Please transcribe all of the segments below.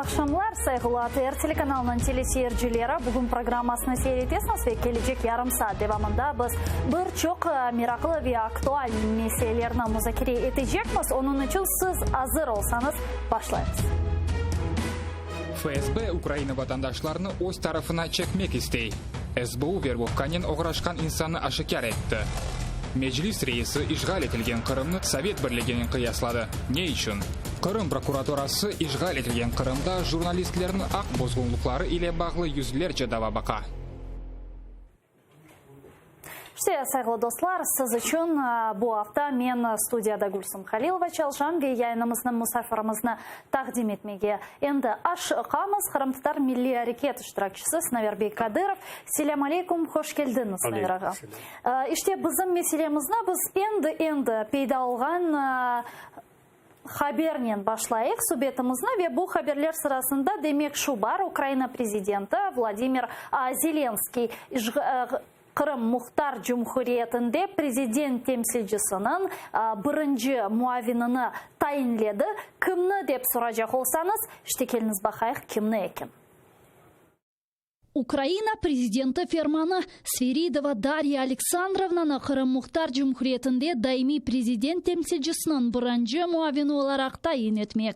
aqşamlar, sayğılı ATR telekanalınıñ teleseyircileri. Bugün programmasını seyir etesiñiz ve kelecek yarım saat devamında biz bir çoq meraqlı ve aktual meselelerni muzakere etecekmiz. Onıñ içün siz azır olsañız, başlaymız. FSB Ukraina vatandaşlarını öz tarafına çekmek istey. SBU verbovkanen oğraşqan insannı aşikâr etti. Meclis reisi işğal etilgen Qırımnı Sovet Birliginen qıyasladı. Ne içün? Qırım prokuraturası işğal etilgen Qırımda jurnalistlerniñ aq bozğunlıqları ile bağlı yüzlerce dava baqa. İşte, sayğılı dostlar, siz içün bu afta men studiyada Gülsüm Halilova çalışam ve yayınımıznıñ musafirimizni taqdim etmege endi aşıqamız, qırımtatar milliy areket iştirakçisi Sinaver bey Kadırov. Selâm aleykum, hoş keldiñiz, Sinaver ağa. İşte, bizim meselemizni biz endi-endi peyda olğan habernen başlayıq subetimizni ve bu haberler sırasında demek şu bar, Ukraina prezidenti Vladimir Zelenskiy Qırım Muhtar Cumhuriyetinde prezident temsilcisiniñ birinci muavinini tayinledi. Kimni dep soracaq olsañız, işte keliñiz baqayıq kimni eken. Ukraina prezidenti fermanı, Sviridova Darya Aleksandrovnanı Qırım Muhtar Cumhuriyetinde daimiy prezident temsilcisiniñ birinci muavini olaraq tayin etmek.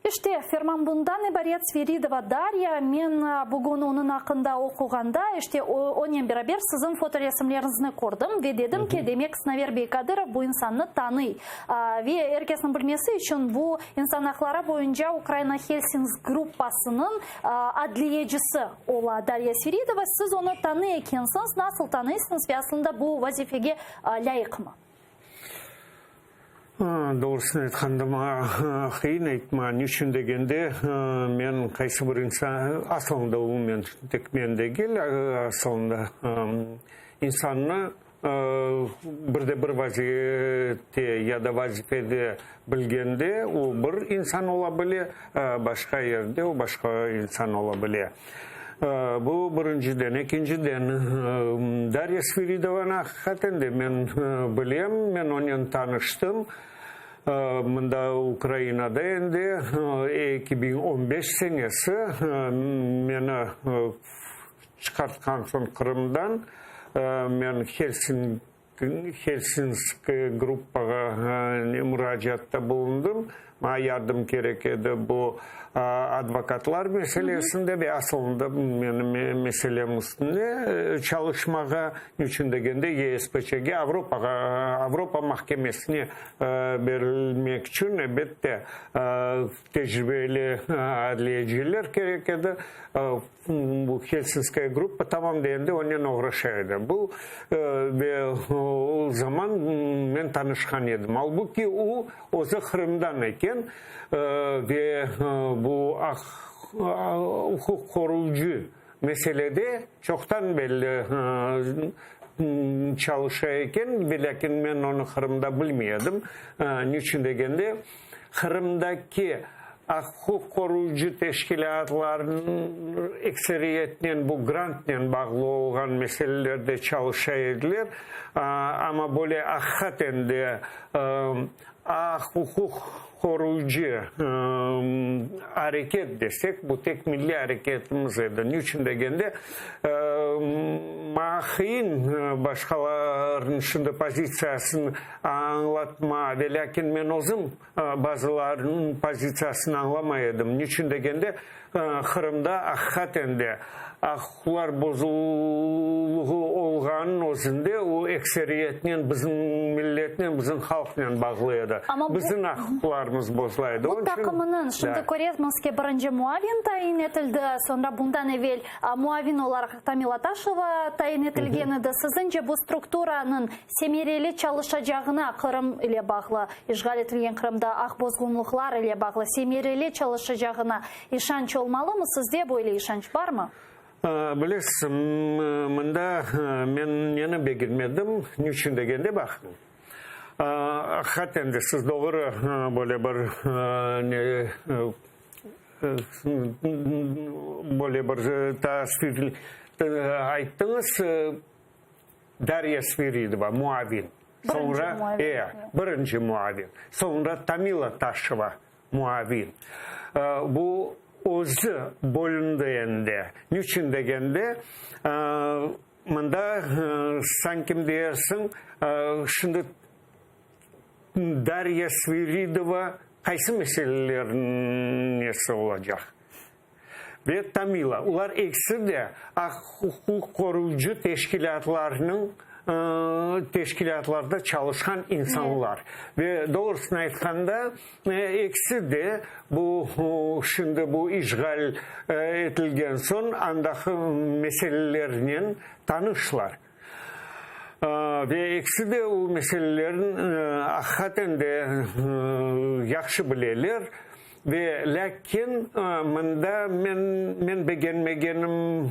İşte, ferman bundan ibaret, Sviridova Darya, men bugün onıñ aqqında oquğanda, işte, onen beraber siziñ fotoresimleriñizni kördim ve dedim ki, demek, Sinaver bey Kadırov bu insannı tanıy. Ve er kesniñ bilmesi içün, bu insan aqları boyunca Ukraina Helsings gruppasınıñ adliyecisi ola Darya Sviridova. Siz onı tanıy ekensiñiz, nasıl tanıysıñız ve aslında bu vazifege lâyıqmı? Doğrusını aytqanda, maña qıyın aytma. Niçün degende, men qaysı bir insan, asılında umumen tek men degil, asılında insannı bir de bir vaziyette ya da vazifede bilgende, o bir insan ola bile, başqa yerde o başqa insan ola bile. Bu birinciden. Ekinciden, Darya Sviridovanı aqiqaten de men bilem, men onen tanıştım. Mında Ukrainada endi 2015 senesi meni çıqartqan soñ Qırımdan, men Helsinsk gruppağa muracaatta bulundım. Maña yardım kerek edi bu advokatlar meselesinde ve asılında menim meselem üstünde çalışmağa, niçün degende YSPÇge, Avropağa, Avropa mahkemesine berilmek içün, elbette, tecribeli adliyeciler kerek edi. Bu Helsinskaya gruppa tamam degende onen oğraşa edi. Bu ve o zaman men tanışqan edim. Albuki o, özü Qırımdan eken ve bu aq uquq qoruyıcı meselede çoqtan belli çalışa eken, velâkin men onı Qırımda bilmey edim. Niçün degende, Qırımdaki aq-uquq qoruyıcı teşkilâtlarnıñ ekseriyetinen bu grantnen bağlı olğan meselelerde çalışa ediler, amma böyle aqiqaten de aq-uquq qoruyıcı areket desek, bu tek milliy areketimiz edi. Niçün degende, maña qıyın başqalarnıñ şimdi pozitsiyasını añlatma, velâkin men özüm bazılarınıñ pozitsiyasını añlamay edim. Niçün degende, Qırımda aqiqaten de aq-uquqlar bozuluvı olğanınıñ özünde o ekseriyetnen bizim milletnen, bizim halqnen bağlı edi. Bizim aq-uquqlarımız bozula edi. Bu taqımınıñ, şimdi köremiz ki, birinci muavin tayin etildi, soñra bundan evel muavin olaraq Tamila Taşeva tayin etilgen edi. Siziñce bu strukturanıñ semereli çalışacağına Qırım ile bağlı, işğal etilgen Qırımda aq bozğunlıqlar ile bağlı semereli çalışacağına işanç olmalımı? Sizde böyle işanç barmı? Bilesiz, mında men neni begenmedim, niçün degende, baqıñ, aqiqaten de siz doğru böyle bir ne böyle bir tasvir ayttıñız, Darya Sviridova, muavin, soñra, e, birinci muavin, soñra Tamila Taşeva, muavin. Bu özü bölündi endi. Niçün degende, mında sankim dersiñ, şimdi Darya Sviridova qaysı meselelerniñ nesi olacaq? Ve Tamila, olar ekisi de aq-uquq qoruyıcı teşkilâtlarnıñ teşkilâtlarda çalışqan insanlar. Ve doğrusını aytqanda, ekisi de bu şimdi bu işğal etilgen soñ andaki meselelernen tanışlar. Ve ekisi de o meselelerni aqiqaten de yahşı bileler. Ve lâkin mında men, men begenmegenim,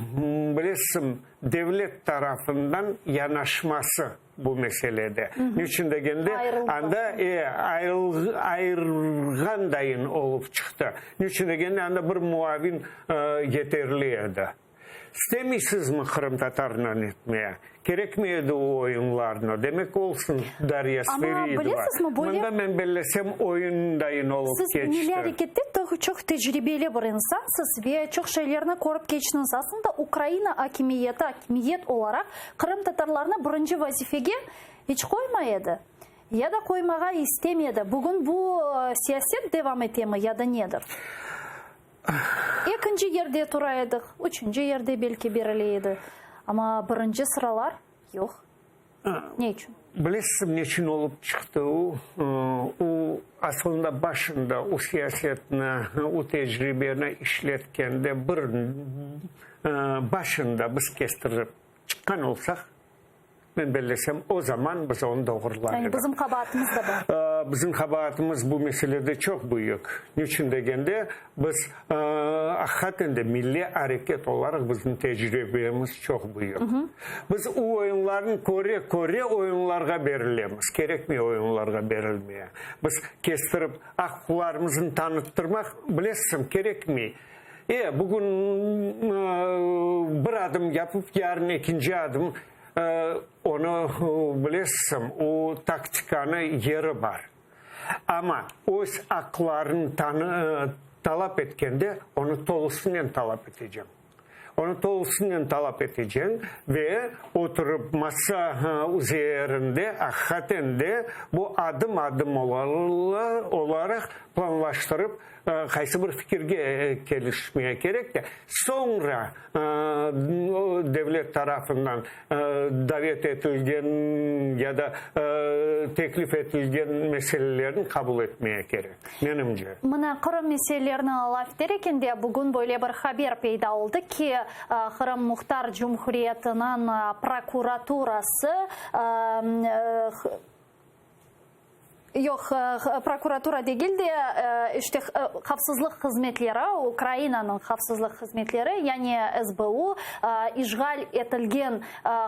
bilesiñ, devlet tarafından yanaşması bu meselede. Niçün degende, anda ayırğan dayın olıp çıqtı. Niçün degende, anda bir muavin yeterli edi. İstemeysizmi qırımtatarnen etmeye? Kerekmey edi o oyunlarnı. Demek olsun, Darya Sviridova. Mında men bellesem oyun dayın olıp Siz keçti. milliy arekette çoq tecribeli bir insansız ve çoq şeylerni körip keçtiñiz. Aslında Ukraina akimiyeti, akimiyet olaraq qırımtatarlarnı birinci vazifege iç qoymay edi. Ya da qoymağa istemedi. Bugün bu siyaset devam etemi ya da nedir? Ekinci yerde tura edik, üçünci yerde belki berile edi, amma birinci sıralar yoq. Ne içün? Bilesizmi, neçün olıp çıqtı o? O, aslında başında o siyasetni, o tecribeni işletkende bir başında biz kestirip çıqqan olsaq, Men bellesem, o zaman biz onı doğrular Yani edik. bizim qabaatımız da bar. Bizim qabaatımız bu meselede çoq büyük. Niçün degende, biz aqiqaten de milliy areket olaraq bizim tecribemiz çoq büyük. Biz o oyunlarnı köre-köre oyunlarğa berilemiz. Kerekmey oyunlarğa berilmeye. Biz kestirip aq-uquqlarımıznı tanıttırmaq, bilesiñ, kerekmey. E, bugün bir adım yapıp, yarın ekinci adım, onı bilesiñ, o taktikanı yeri bar. Amma öz aqlarını talap etkende, onı tolusınen talap eteceñ. Onı tolusınen talap eteceñ ve oturıp masa üzerinde aqiqaten de bu adım-adım olaraq planlaştırıp, Qaysı bir fikirge kelişmege kerek de, soñra devlet tarafından davet etilgen ya da teklif etilgen meselelerni qabul etmege kerek, menimce. Mına, Qırım meselelerini laf eter ekende, bugün böyle bir haber peyda oldı ki, Qırım Muhtar Cumhuriyetiniñ prokuraturası Yoq, prokuratura degil de, işte, havfsızlıq hızmetleri, Ukrainanıñ havfsızlıq hızmetleri, yani SBU, işğal etilgen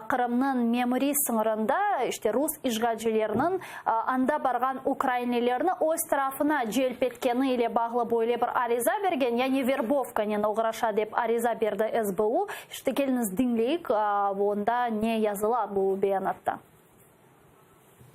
Qırımnıñ memuriy sıñırında, işte, rus işğalcileriniñ anda barğan ukrainlilerni öz tarafına celp etkeni ile bağlı böyle bir ariza bergen, yani verbovkanen oğraşa dep ariza berdi SBU. İşte, keliñiz diñleyik, onda ne yazıla bu beyanatta.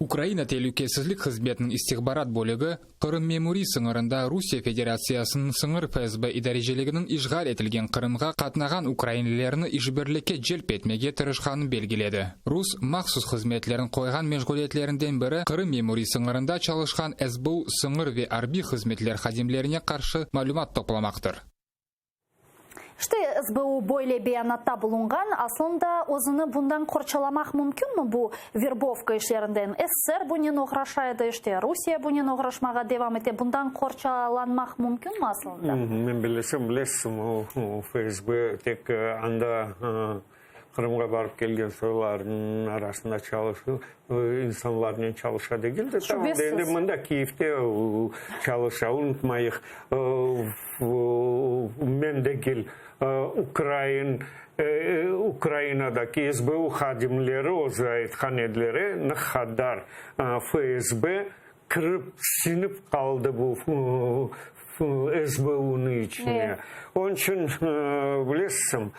Ukraina Telükesizlik Hızmetiniñ istihbarat bölügi Qırım memuriy sıñırında Rusiye Federatsiyasınıñ sıñır FSB idareciliginiñ işğal etilgen Qırımğa qatnağan ukrainlilerni işbirlikke celp etmege tırışqanını belgiledi. Rus mahsus hızmetlerniñ qoyğan meşğuliyetlerinden biri Qırım memuriy sıñırında çalışqan SBU sıñır ve arbiy hızmetler hadimlerine qarşı malümat toplamaqtır. İşte, SBU böyle beyanatta bulunğan. Aslında, özüni bundan qorçalamaq mümkünmi, bu verbovka işlerinden? SSR bunen oğraşa edi, işte, Rusiye bunen oğraşmağa devam ete. Bundan qorçalanmaq mümkünmi aslında? Men bilesem, bilesiñ, o FSB tek anda Qırımğa barıp kelgen soylarnıñ arasında çalışıp, insanlarnen çalışa degil de, tamam da endi mında Kiyevde çalışa, unutmayıq, men degil, ukrain, Ukrainadaki SBU hadimleri özü aytqan ediler, ne qadar FSB kirip, sinip qaldı bu. SBU-nıñ içine. Onıñ içün, bilesiñ,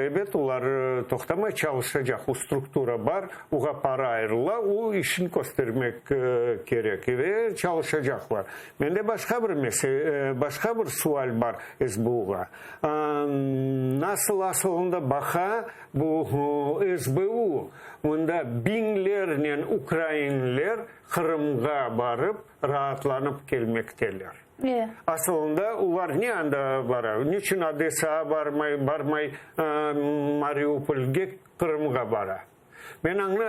ebet, olar toqtamay çalışacaq, o struktura bar, oğa para ayırıla, o işini köstermek kerek ve çalışacaqlar. Mende başqa bir başqa bir sual bar SBU-ğa. Nasıl asılında baqa bu SBU, mında biñlernen ukrainler Qırımğa barıp, raatlanıp kelmekteler. Asılında olar ne anda bara? Niçün Odessağa barmay, barmay Mariupolge, Qırımğa bara? Men añı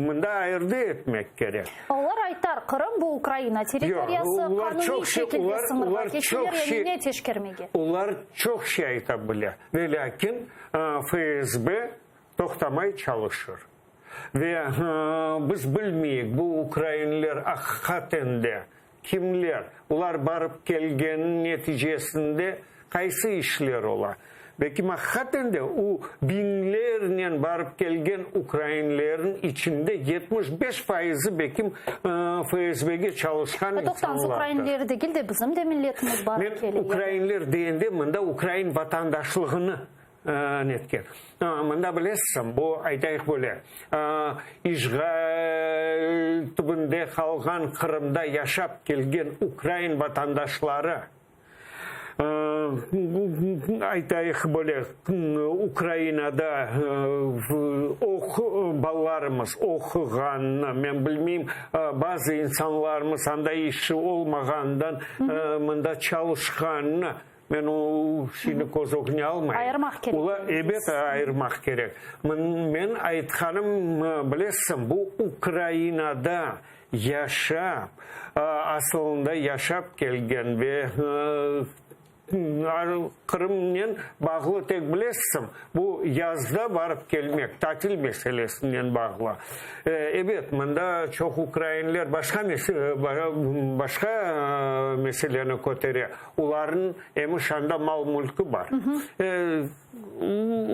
mında ayırdı etmek kerek. Olar aytar, Qırım bu Ukraina territoriyası, qanuniy şekilde sıñırğa keçiler, yani ne teşkermege? Olar çoq şey ayta bile, ve lâkin FSB toqtamay çalışır. Ve biz bilmeyik, bu ukrainler aqiqaten de kimler, olar barıp kelgeniniñ neticesinde qaysı işler ola. Belkim aqiqaten de o biñlernen barıp kelgen ukrainlerniñ içinde 75 fayızı belkim FSBge çalışqan Toqtañız, insanlardır. ukrainler degil de, bizim de milletimiz barıp Men kele. ukrainler degende mında ukrain vatandaşlığını Netken. Mında bilesiñ, bu, aytayıq böyle, işğal tübünde qalğan Qırımda yaşap kelgen ukrain vatandaşları, aytayıq böyle, Ukrainada balalarımız oquğanını, men bilmeyim, bazı insanlarımız anda işi olmağanından mında çalışqanını, Men o şeyni köz ögüne almayım. Ayırmaq kerek. Olar, ebet, ayırmaq kerek. Men aytqanım, bilesiñ, bu Ukrainada yaşap, asılında yaşap kelgen ve Qırımnen bağlı tek, bilesiñ, bu yazda barıp kelmek, tatil meselesinen bağlı. Ebet, mında çoq ukrainler başqa başqa meseleni kötere. Olarnıñ emiş anda mal-mülkü bar.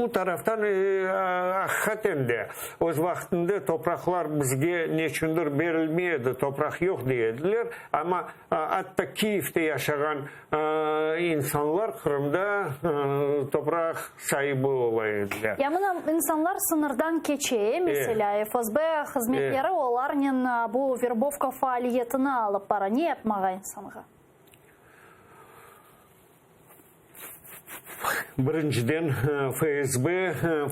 O taraftan aqiqaten de öz vaqtında topraqlar bizge neçündir berilmey edi, topraq yoq dey ediler, amma atta Kiyevde yaşağan insanlar Qırımda topraq saibi ola ediler. Ya mına insanlar sıñırdan keçe, meselâ, FSB hızmetleri olarnen bu verbovka faaliyetini alıp bara. Ne yapmağa insanğa? Birinciden, FSB,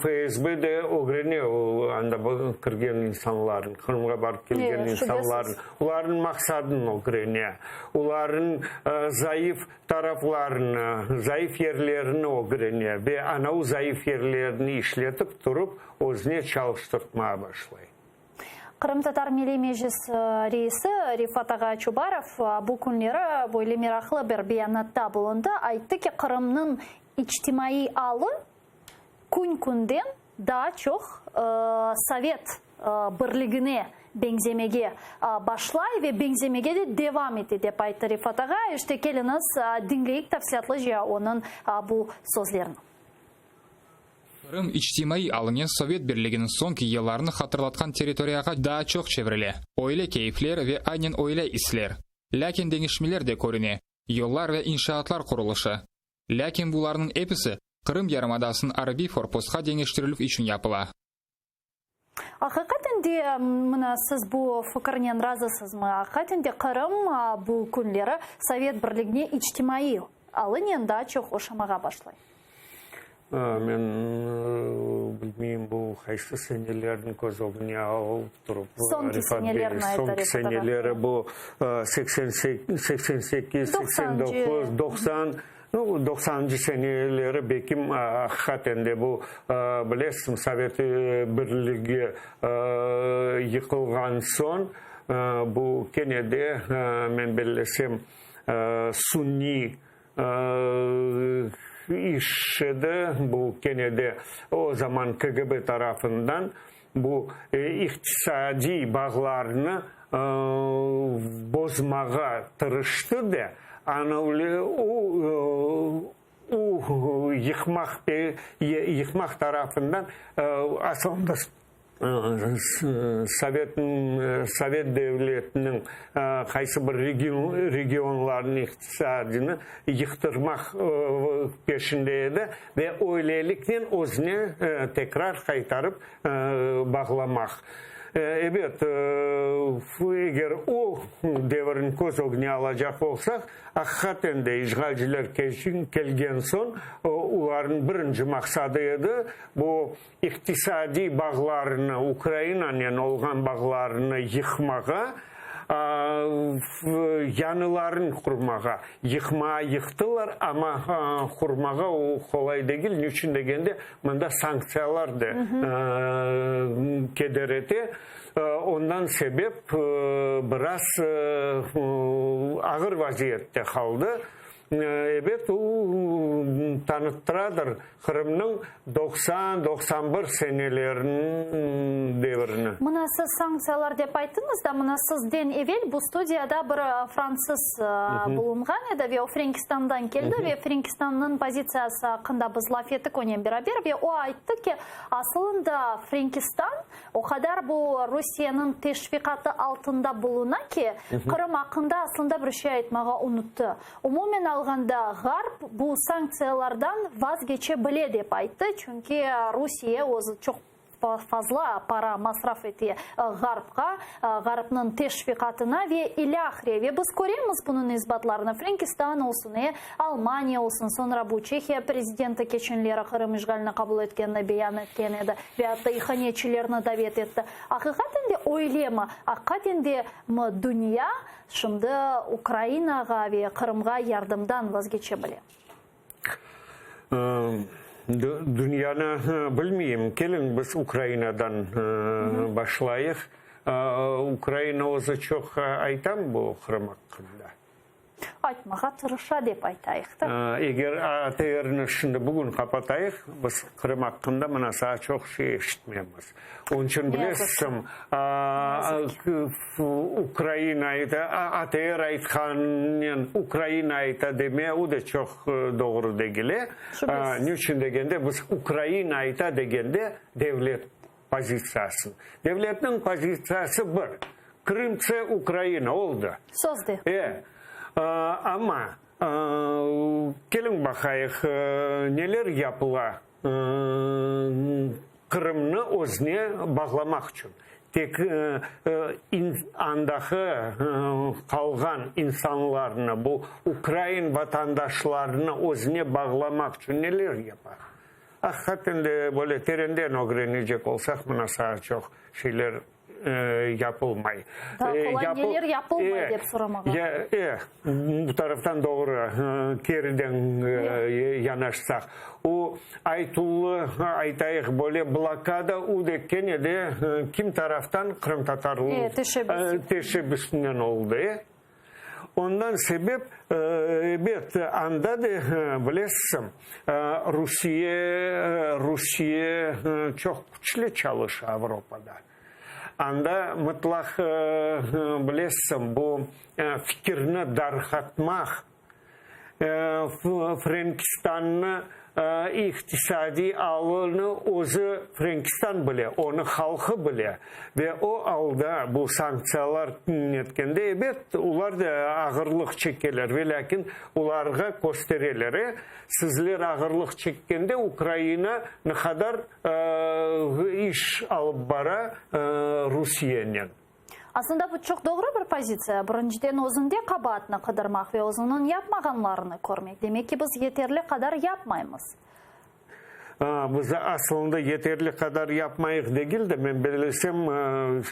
FSB de ögrene o anda kirgen insanlarnı, Qırımğa barıp kelgen insanlarnı. Olarnıñ maqsadını ögrene, olarnıñ zayıf taraflarını, zayıf yerlerini ögrene ve ana o zayıf yerlerini işletip turıp, özüne çalıştırtmağa başlay. Qırımtatar Milliy Meclis reisi Refat ağa Çubarov bu künleri böyle meraqlı bir beyanatta bulundı. Ayttı ki, Qırımnıñ içtimaiy alı kün-künden daa çoq Sovet Birligine beñzemege başlay ve beñzemege de devam ete, dep ayttı Refat ağa. İşte, keliñiz, diñleyik tafsilâtlıca onıñ bu sözlerini. Qırım içtimaiy alınen Sovet Birliginiñ soñki yıllarını hatırlatqan territoriyağa daa çoq çevirile. Öyle keyfler ve aynen öyle isler. Lâkin deñişmeler de körüne, yollar ve inşaatlar qurulışı. Lâkin bularnıñ episi Qırım yarımadasınıñ arbiy forpostqa deñiştirilüv içün yapıla. Aqiqaten de, mına siz bu fikirnen razısızmı? Aqiqaten de Qırım bu künleri Sovet Birligine içtimaiy alınen daa çoq oşamağa başlay. Men bilmeyim, bu qaysı senelerni köz ögüne alıp turıp, Soñki Refat bey, senelerni ayta soñki Refat ağa. seneleri bu 88, 89, 90, Nu, doqsanıncı seneleri bekim aqiqaten de bu, bilesiñ, Sovet Birligi yıqılğan soñ, bu kene de, men bellesem, sunniy iş edi, bu kene de o zaman KGB tarafından bu iqtisadiy bağlarnı bozmağa tırıştı da, ana o o yıqmaq yıqmaq tarafından aslında. Sovet Sovet devletiniñ qaysı bir regionlarınıñ iqtisadını yıqtırmaq peşinde edi ve öyleliknen özüne tekrar qaytarıp bağlamaq. Ebet, eger o devirni köz ögüne alacaq olsaq, aqiqaten de işğalciler kelgen soñ olarnıñ birinci maqsadı edi, bu iqtisadiy bağlarını, Ukrainanen olğan bağlarını yıqmağa, yañılarını qurmağa. Yıqmağa yıqtılar, amma qurmağa o qolay degil, niçün degende, mında sanktsiyalar da keder ete. Ondan sebep biraz ağır vaziyette qaldı. Ebet, o tanıttıradır Qırımnıñ 90, 91 seneleriniñ devirini. Mına siz sanktsiyalar dep ayttıñız da, mına sizden evel bu studiyada bir fransız bulunğan edi ve o Frenkistandan keldi ve Frenkistannıñ pozitsiyası aqqında biz laf ettik onen beraber ve o ayttı ki, asılında Frenkistan O qadar bu Rusiyeniñ teşviqatı altında buluna ki, Qırım aqqında aslında bir şey aytmağa unuttı. Umumen alğanda, Ğarp bu sanktsiyalardan vazgeçe bile, dep ayttı, çünki Rusiye özü çoq fazla para masraf ete Ğarpqa, Ğarpnıñ teşviqatına ve ilâhre. Ve biz köremiz bunıñ isbatlarını, Frenkistan olsun, e, Almaniya olsun, soñra bu Çehiya prezidenti keçenleri Qırım işğalini qabul etkenini beyan etken edi. Ve atta ihanetçilerni davet etti. Aqiqaten de öylemi? Aqiqaten de mi dünya şimdi Ukrainağa ve Qırımğa yardımdan vazgeçe bile? Dünyanı bilmeyim. Keliñ, biz Ukrainadan başlayıq. Ukraina özü çoq aytamı bu Qırım aqqında? Aytmağa tırışa dep aytayıq da. Eger ATRni şimdi bugün qapatayıq, biz Qırım aqqında mına saa çoq şey eşitmemiz. Onıñ içün bilesiñ, Ukraina ayta, ATR aytqanınen Ukraina ayta deme, o da çoq doğru degil. Ne içün degende, biz Ukraina ayta degende devlet pozitsiyasını. Devletniñ pozitsiyası bir, Krım tse Ukraina, oldı. Sözde. E, amma, keliñ baqayıq, neler yapıla Qırımnı özüne bağlamaq içün. Tek andaqı qalğan insanlarnı, bu ukrain vatandaşlarını özüne bağlamaq içün neler yapa? Aqiqaten de, böyle terenden ögrenecek olsaq, mına saa çoq şeyler yapılmay. Daa qolay neler yapılmay dep soramağa. E, bu taraftan doğru, keriden yanaşsaq. O aytuvlı, aytayıq, böyle blokada, o da kene de kim taraftan? Qırımtatar teşebbüsinen oldı. Ondan sebep, ebet, anda da, bilesiñ, Rusiye, Rusiye çoq küçlü çalışa Avropada. Anda mıtlaq, bilesiñ, bu fikirni darqatmaq, Frenkistannı iqtisadiy alını özü Frenkistan bile, onı halqı bile. Ve o alda bu sanktsiyalar netkende, ebet, olar da ağırlıq çekeler, ve lâkin olarğa köstereler, e, sizler ağırlıq çekkende Ukraina ne qadar iş alıp bara Rusiyenen. Aslında bu çoq doğru bir pozitsiya. Birinciden özünde qabaatnı qıdırmaq ve özüniñ yapmağanlarını körmek. Demek ki, biz yeterli qadar yapmaymız. Biz aslında yeterli qadar yapmayıq degil de, men bellesem,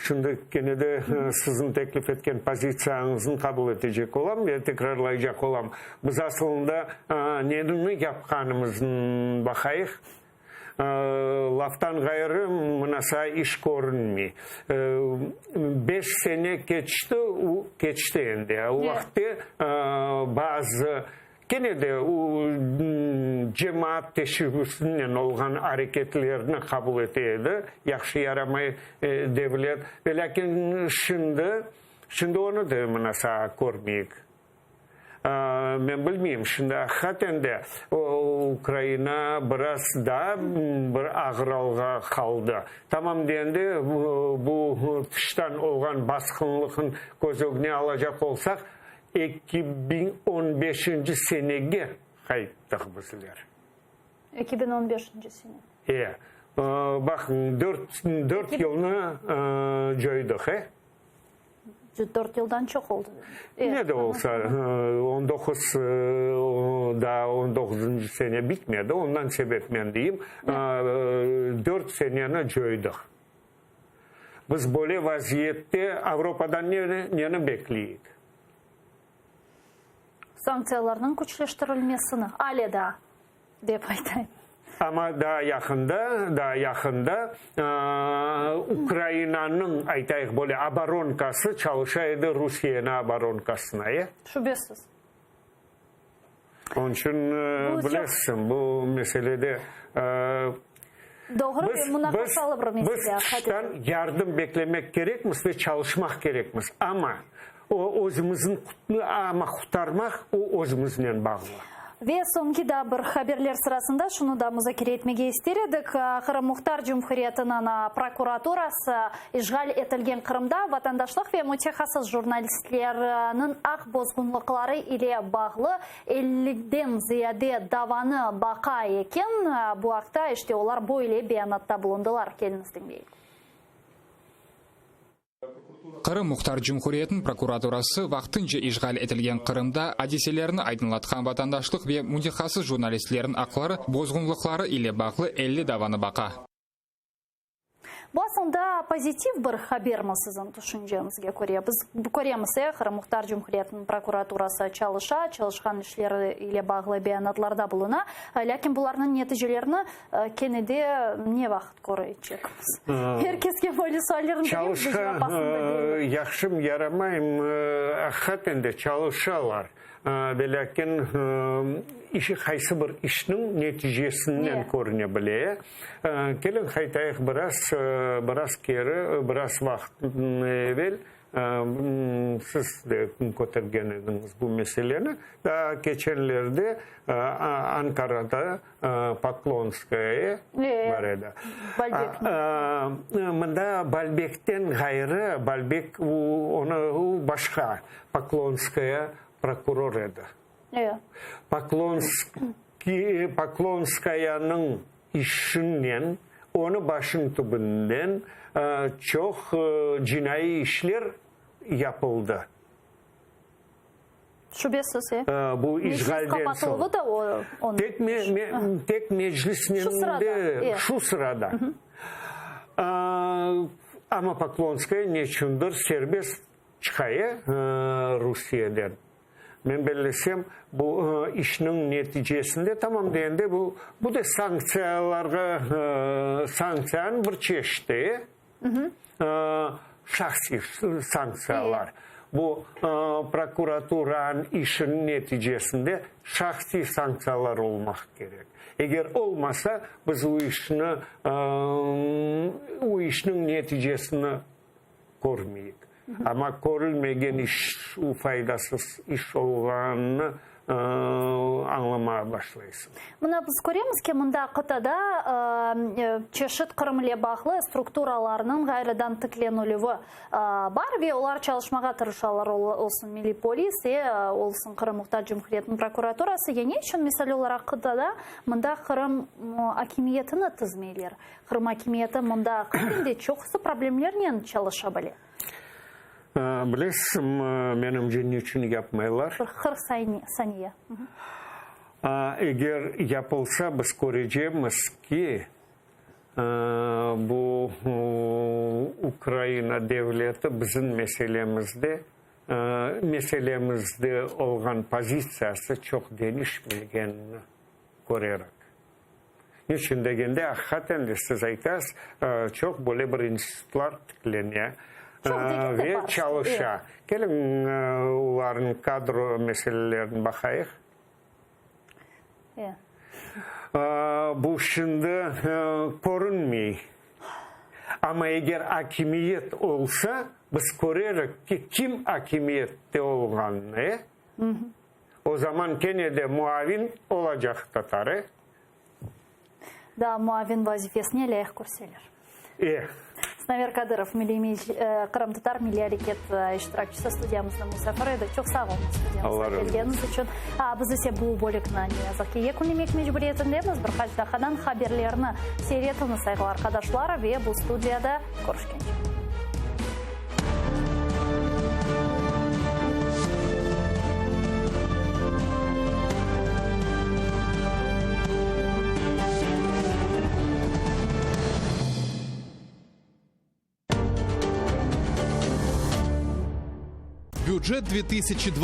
şimdi kene de siziñ teklif etken pozitsiyañıznı qabul etecek olam ve tekrarlaycaq olam. Biz aslında neni yapqanımıznı baqayıq. Laftan ğayrı, mınasa iş körünmey. Beş sene keçti, o keçti endi. O vaqıtte bazı, kene de o cemaat teşebbüsinen olğan areketlerni qabul ete edi, yahşı yaramay devlet. Velâkin şimdi, şimdi onı da mınasa körmeyik. Men bilmeyim, şimdi aqiqaten de Ukraina biraz daa bir ağır alğa qaldı. Tamam degende, bu tıştan olğan basqınlıqnı köz ögüne alacaq olsaq, 2015-nci senege qayttıq bizler. 2015-nci sene. E, baqıñ, dört yılnı coydıq, e? Dört yıldan çoq oldı. Ne de olsa, 19, daa on doquzıncı sene bitmedi, ondan sebep men deyim, dört seneni coydıq. Biz böyle vaziyette Avropadan neni bekleyik? Sanktsiyalarnıñ küçleştirilmesini, ale daa, dep aytayım. Amma daa yaqında, daa yaqında Ukrainanıñ, aytayıq böyle, oboronkası çalışa edi Rusiyeniñ oboronkasına, e? Şübesiz. Onıñ içün, bilesiñ, bu meselede Doğru ve munaqaşalı bir mesele. Biz tıştan yardım beklemek kerekmiz ve çalışmaq kerekmiz. Amma o özümüzni amma qurtarmaq o özümüznen bağlı. Ve soñki daa bir haberler sırasında şunı da muzakere etmege ister edik, Qırım Muhtar Cumhuriyetiniñ prokuraturası işğal etilgen Qırımda vatandaşlıq ve mütehassıs jurnalistlerniñ aq bozğunlıqları ile bağlı elliden ziyade davanı baqa eken. Bu aqta işte olar böyle beyanatta bulundılar. Keliñiz diñleyik. Qırım Muhtar Cumhuriyetiniñ prokuraturası vaqtınca işğal etilgen Qırımda adiselerni aydınlatqan vatandaşlıq ve mütehassıs jurnalistlerniñ aqları bozğunlıqları ile bağlı 50 davanı baqa. Bu aslında pozitiv bir habermi siziñ tüşünceñizge köre? Biz köremiz, e, Qırım Muhtar Cumhuriyetiniñ prokuraturası çalışa, çalışqan işleri ile bağlı beyanatlarda buluna, lâkin bularnıñ neticelerini kene de ne vaqıt körecekmiz? Er keske böyle suallerni beremiz, biz cevap aslında beremiz. Yahşım, yaramayım, aqiqaten de çalışalar. Velâkin işi qaysı bir işniñ neticesinden körüne bile. Keliñ, qaytayıq biraz, biraz keri, biraz vaqıt evel siz de kötergen ediñiz bu meseleni. Daa keçenlerde Ankarada Poklonskaya bar edi. Mında Balbekten ğayrı, Balbek onı o başqa, Poklonskaya prokuror edi. Poklonskayanıñ işinen, onı başıñ tübünden çoq cinaiy işler yapıldı. Şübesiz, e. Bu işğalden Meclis qapatıluvı da onıñ. Tek, tek meclisnen şu sırada, de, şu sırada. Amma Poklonskaya neçündir serbest çıqa, e, Rusiyeden. Men bellesem, bu işniñ neticesinde, tamam degende, bu, bu da sanktsiyalarğa, sanktsiyanıñ bir çeşiti, e. Şahsiy sanktsiyalar. Bu prokuraturanıñ işiniñ neticesinde şahsiy sanktsiyalar olmaq kerek. Eger olmasa, biz o işni, o işniñ neticesini körmeyik. Amma körülmegen iş, o faydasız iş olğanını añlamağa başlaysıñ. Mına biz köremiz ki, mında qıtada çeşit Qırım ile bağlı strukturalarnıñ ğayrıdan tiklenilüvi bar ve olar çalışmağa tırışalar, olsun Milliy polis, olsun Qırım Muhtar Cumhuriyetiniñ prokuraturası. Ya ne içün, misal olaraq, qıtada mında Qırım akimiyetini tizmeyler? Qırım akimiyeti mında aqiqaten de çoqusı problemlernen çalışa bile. Bilesiñmi, menimce, niçün yapmaylar? Bir 40 saniye. Eger yapılsa, biz körecekmiz ki, bu Ukraina devleti bizim meselemizde, meselemizde olğan pozitsiyası çoq deñişmegenini körerik. Niçün degende, aqiqaten de siz aytasız, çoq böyle bir institutlar tiklene ve çalışa. Keliñ, olarnıñ kadro meselelerini baqayıq. Bu şimdi körünmey. Amma eger akimiyet olsa, biz körerik ki, kim akimiyette olğanını. O zaman kene de muavin olacaq tatar, e? Daa muavin vazifesine lâyıq körseler. E. Sinaver Kadırov, Milliy Qırımtatar milliy areket iştirakçisi, studiyamıznıñ musafiri edi. Çoq sağ oluñız studiyamızğa kelgeniñiz içün. Biz ise bu bölükni, ne yazıq ki, yekünlemek mecburiyetindemiz. Bir qaç daqqadan haberlerni seyir etiñiz, sayğılı arqadaşlar, ve bu studiyada körüşkence. Бюджет 2020.